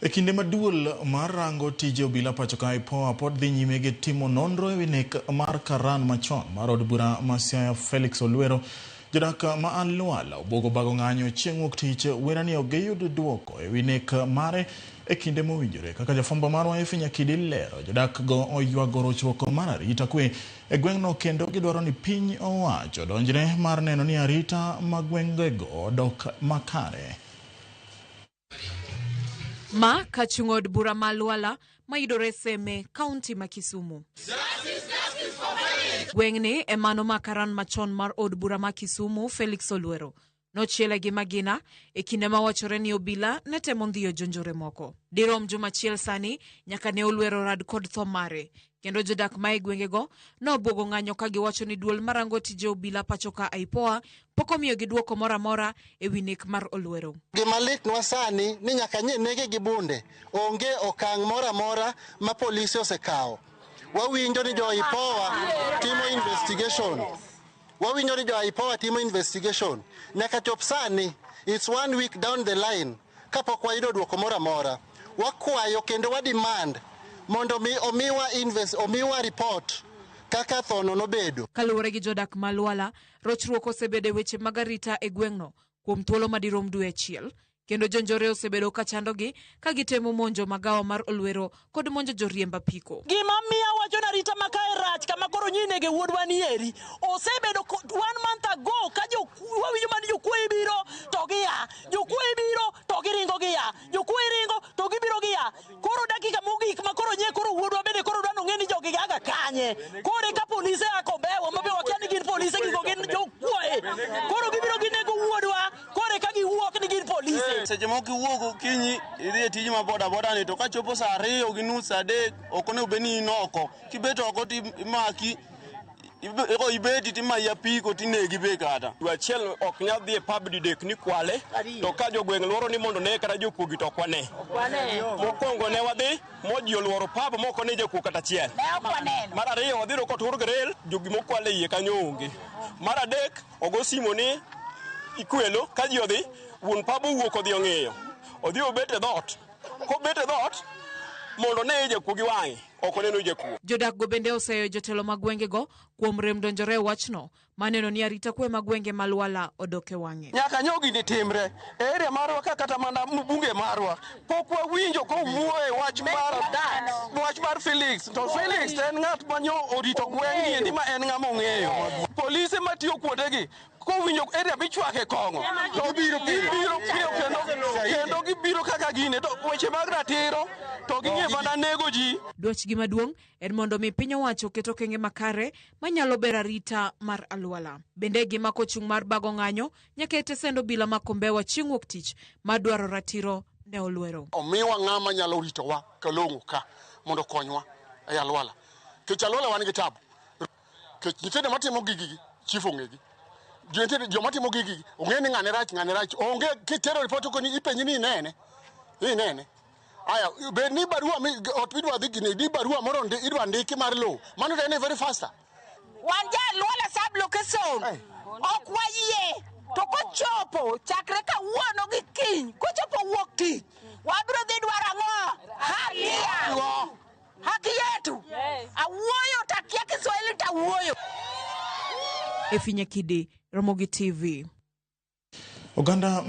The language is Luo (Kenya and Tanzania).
E kinde ma duol mar rango tije obila pacho ka IPOA pod dhi nyime gi timo nonro ewi nek mar karan machon mar od bura ma Siaya Felix Olwero, jodak ma Alwala obwogo bago ng'anyo chieng' wuok tich wera ni ok giyud duoko ewi nek mare e kinde mowinjore. Kaka jafwambo marwa Effie Nyakidi lero, jodak go oywago rochruok mar arita kwe e gweng'no kendo gidwaro ni piny owacho odonjre mar neno ni arita ma gwengego odok makare. Ma kachung' od bura ma Lwala mayudore Seme, kaunti ma Kisumu. Gweng'ni e mano ma karan machon mar od bura ma Kisumu, Felix Olwero, nochiele gi magina e kinde ma wachore ni obila ne temo ndhiyo jonjore moko. Dirom juma achiel sani nyaka ne Olwero rad kod tho mare, kendo jodak ma e gwengego nobwogo ng'anyo ka giwacho ni duol marango tije obila pacho ka IPOA pok omiyogi duoko moro amora e wi nek mar Olwero. Gima litnwa sani ni nyaka nye nege gi bunde, onge okang' moro amora ma polise osekawo. Wawinjo ni jo IPOA timo investigation. Wawinjo ni jo IPOA timo investigation. Nyaka chop sani, it's one week down the line, kapok wayudo duoko moro amora. Wakwayo kendo wa demand mondo mi omiwa invest, omiwa report kaka thono nobedo. Kaluwore gi jodak ma Lwala, rochruok osebedo e weche mag arita e gweng'no kuom thuolo madirom dwe achiel, kendo jonjore osebedo ka chandogi ka gitemo monjo magawa mar Olwero kod monjo joriemb apiko. Gima miya wacho na arita ma kae rach kama koro nyinege wuodwa ni eri osebedo one month ago ka wawinjo mana jokuoye biro to gia, jokuoye biro to giringo gia, jokuoye ringo to gibiro gia. Koro dakika mogik ma koro nye koro wuodwa bende koro dwa nong'e ni jogi gaga kanye. Koro eka polise a Kombewa ma be wakia ni gin polise gigo gin jokuoye. Koro gibiro ginego wuodwa koro eka giwuok ni gin polise. Seche moko iwuok okinyi idhi e tiji ma boda boda ni to kachopo saa 2:30 saa 3 ok onego bed ni in oko. Kibet oko to imaki iko ibeti timayi apiko tinegi be kata. Dwe achiel ok nyal dhi e pub didek ni kwale, to ka jogweng' luoro ni mondo ne kata jokuogi to ok wane. Mokwongo ne wadhi mo ji oluoro pub mok one jakuo kata achiel. Mar ariyo wadhi yudo kotur grill gimokwal e iye kanyo onge. Mar adek ogo simo ni ikwelo ka ji odhi wuon pub owuok odhi ong'iyo. Odhi obet e dhoot. Kobet e dhoot mondo ne jakuo gi wang'e ok oneno jakuo. Jodak go bende oseyo jotelo mag gwengego kuom rem donjore e wachno maneno ni arita kwe mag gwenge ma Lwala odok e wang'e. Nyaka nyo gini timre e area marwa ka kata mana mbunge marwa pok wawinjo kowuoyo e wach mar Felix to Felix to en ng'at manyo orito gweng' ni endi ma en ng'ama ong'eyo. Polise matiyo kuondegi kowinjo area michwake kong'o to gibiro piyo kendo gibiro kaka gine to weche mag ratiro to ging'e mana nego ji. Dwachgi maduong' en mondo mi piny owacho oket okenge makare manyalo bero arita mar alwala. Bende gimako chung' mar bago ng'anyo nyaka e tesend obila ma Kombewa chieng' wuok tich madwaro ratiro ne Olwero. Omiwa ng'ama nyalo ritowa kalong'o ka mondo okonywa e alwala. Kech alwala wan gi tabu. Kech nyithindo matimo gigi chief ong'egi. Nyithindo joma timo gigi ong'e ni ng'ane rach ng'ane rach. Onge kitero report ko ni ipenji ni inene. Inene. Aya, bed ni barua mi ot midwa dhi gini, di barua moro idwa ndiki mar lowo. Mano to en very faster. Wan ja Lwala sub location. Ok wayie. To kochopo chakre kawuono gi kiny, kochopo wuok tich, wabiro dhi dwaro ang'o? Haki. Haki yetu. Awuoyo takia Kiswahili tawuoyo. Effie Nyakidi, Ramogi TV. Oganda